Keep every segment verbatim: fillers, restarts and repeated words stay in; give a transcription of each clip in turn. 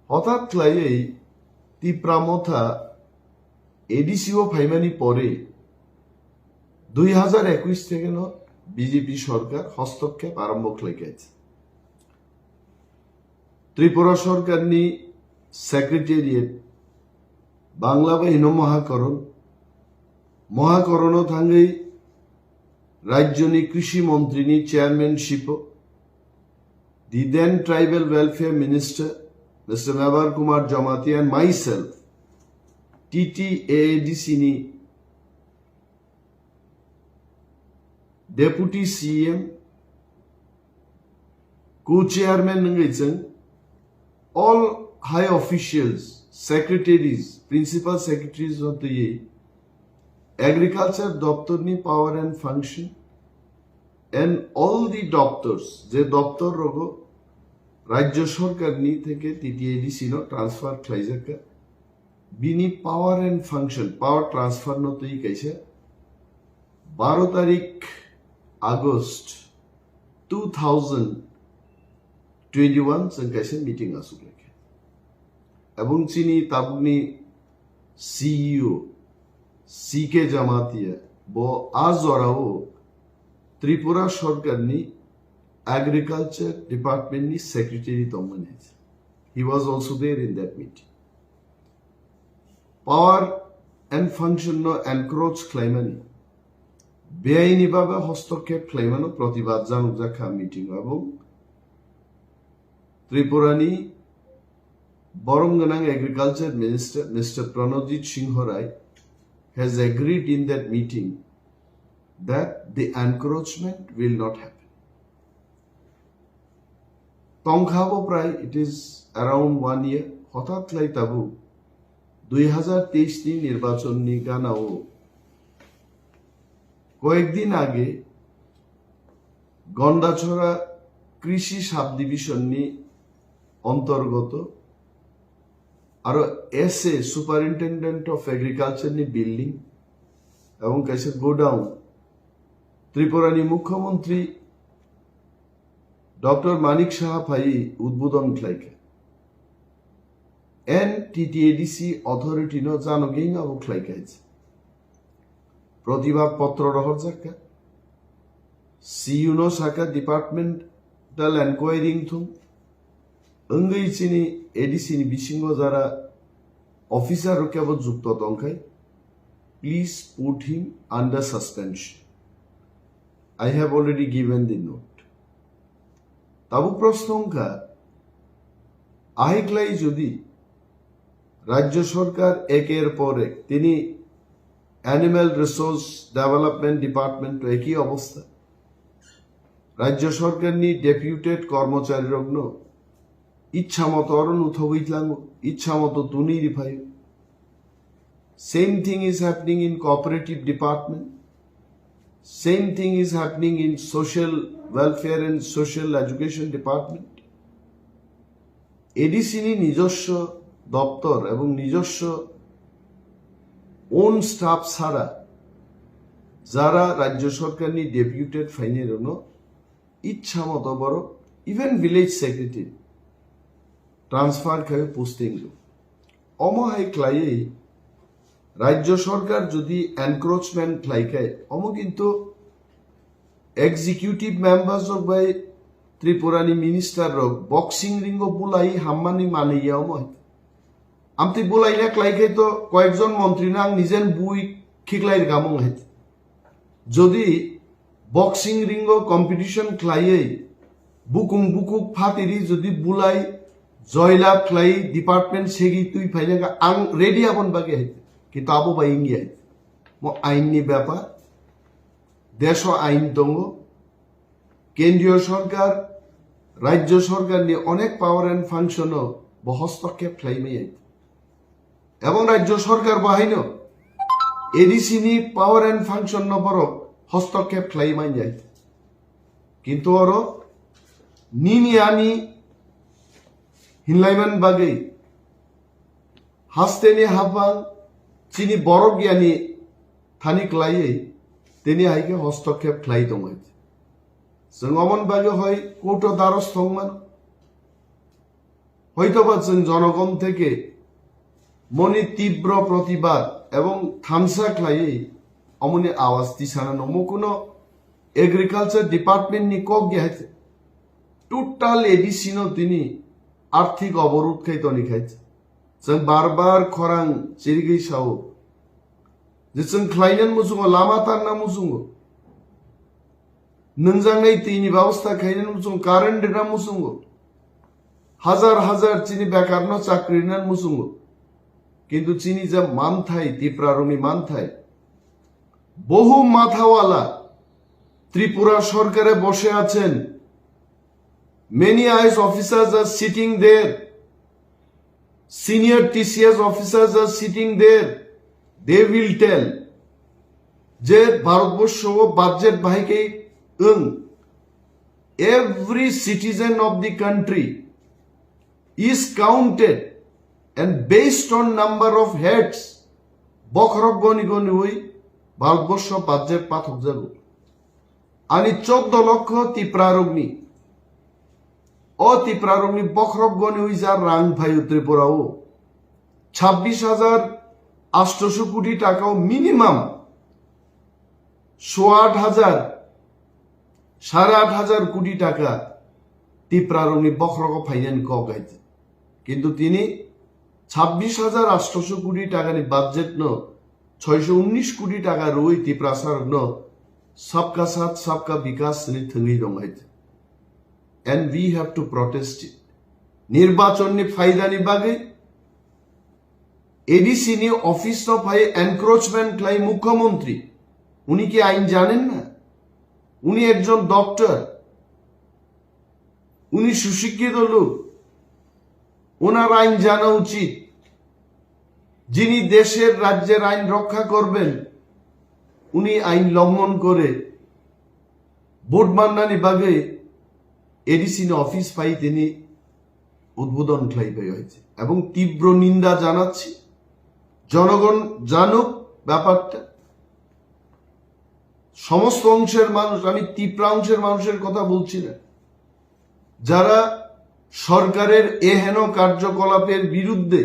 Hothat khlaiwi Tipra Motha A D C o phaimani pore dui hazar ekush thekeno B J P sorkar hostokkhep arombo khlaikha. Tripura sorkarni secretariat, Bangla bai hino Mohakoron, Mohakorono thangwi rajyoni krishi montrini chairmanship o the then tribal welfare minister, Mister Mebar Kumar Jamatia and myself, T T A A D C ni deputy C M, co-chairman wngwi chwng all high officials, secretaries, principal secretaries no twiwi agriculture doptor ni power and function and all the doptors, je doptor rogo rajya sorkar ni theke T T A D C no transfer khlaijakka, bini power and function, power transfer no twi kaisa baro tarik August two thousand twenty-one chwng kaisa meeting asuk lekha. Ebong chini tabukni C E O C K Jamatia bo a jorao Tripura sorkarni agriculture department ni secretary tongmani. He was also there in that meeting. Power and function no encroach khlaimani, beaini babe hostokkhep khlaimano protibad janukjakha meeting o, ebong Tripurani borom gwnang agriculture minister Mister Pranojit Singh Rai has agreed in that meeting that the encroachment will not happen. Tongkha bo prai, it is around one year, hothat khlai tabuk dui hazar teis ni nirbachon ni gana o koyek din age Gondachora krishi subdivision ni ontorgoto aro S A, Superintendent of Agriculture ni building ebong kaisa godown Tripura ni Mukhyamantri Doctor Manik Saha phaiwi udbodon khlaikha. And T T A D C authority no janogeng abo khlaikha. Protibad potro rohorjakha. C U no sakha departmental enquiry wngthung. Wngwi chini A D C ni bisingo jara officer rok kebo jukto tongkhai, please put him under suspension. I have already given the note. Tabuk proshno wngkha, ahiklai jodi rajya sorkar eker por ek tini Animal Resource Development Department to eki obostha, rajya sorkar ni deputed kormochari rokno ichha moto oro nuthogwi tlango, ichha moto tunwi riphaio. Same thing is happening in cooperative department. Same thing is happening in social welfare and social education department. A D C ni nijoswo doptor ebong nijoswo own staff chara jara rajya sorkar ni deputed phainai rokno ichha moto borok, even village secretary transfer khai posting rw. Omo hai khlaiwi rajya sorkar jodi encroachment khlai khai, omo kintu executive members rok bai Tripura ni minister rok boxing ring o bulai hammani manwi ya omo hai. Amtwi bulaina khlai khai to koyekjon montri no ang nijen bui khiklai rwkha mung hai. Jodi boxing ring o competition khlaiwi bukung bukuk phatiri jodi bulai joylab khlai department segi twi phaina ang ready abon bagwi hai. Kintu abo bai wngya hai. Mo ain ni bepar. Desho ain tongo. Kendriyo sorkar, rajyo sorkar ni onek power and function o bo hostokkhep khlai maya. Ebong rajyo sorkar bo haino A D C ni power and function no borok hostokkhep khlai manya. Kintu oro nini ani hinlaiman bagwi hasteni habang chini borok yani thani khlaiwi tini hai khe hostokkhep khlai tongwi. Chwng omon bagwi hoi court o daros thongmano. হয়তোবা chwng জনগণ থেকে moni tibro protibad ebong thansa khlaiwi omoni awaz tisana nangmo. Kuno agriculture department ni kok ya hai, total A D C no tini arthik oborod khai toni khai. Chwng bar bar khorang chirigwi sao je chwng khlainan muchungo, lama tanna muchungo, nungjaknai twi ni babostha khainani muchungo, current rina muchungo, hajar hajar chini bekar no chakri rina muchungo. Kintu chini je manthai, Tipra rokni manthai, বহু মাথাওয়ালা ত্রিপুরা সরকারে বসে আছেন। Many I A S officers are sitting there. Senior T C S officers are sitting there. They will tell je Bharatvarsha O budget bahai khe wng, every citizen of the country is counted and based on number of heads, bokhorok goni goniwi Bharatvarsha budget pathok jago. Ani choddo lokho Tipra rokni, o Tipra rokni bokhorok goniwi ja rang phaio Tripura o, ছাব্বিশ হাজার আটশো কোটি টাকাও minimum সোয়া আট হাজার, সাড়ে আট হাজার কোটি টাকা Tipra rokni bokhorogo phainani kok hai. Kintu tini ছাব্বিশ হাজার আটশো কোটি টাকাni budget no ছয়শো উনিশ কোটি টাকা rwi Tiprasa rokno Sabka Saath Sabka Vikas ni thwngwi rong hai. And we have to protest it. Nirbachon ni phaida ni bagwi A D C ni office no phai encroachment khlai mukhyamantri. উনি কি আইন জানেন না? উনি একজন ডক্টর, উনি সুশিক্ষিত লোক, ওনার আইন জানা উচিত। যিনি দেশের রাজ্যের আইন রক্ষা করবেন, উনি আইন লঙ্ঘন করে ভোট মান্নানি বাগে এডিসি নি অফিস পাই তিনি উদ্বোধন khlai bai hoiche. Ebong tibro ninda janacchi, জনগণ জানুক ব্যাপারটা। সমস্ত অংশের মানুষ, আমি তিপ্রা অংশের মানুষের কথা বলছি না, যারা সরকারের এহেন কার্যকলাপের বিরুদ্ধে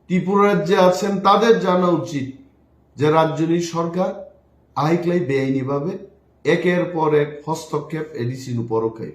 ত্রিপুরা রাজ্যে আছেন, তাদের জানা উচিত যে রাজ্যনি সরকার আইক্লাই বেআইনিভাবে একের পর এক হস্তক্ষেপ এডিসি নুপরকে।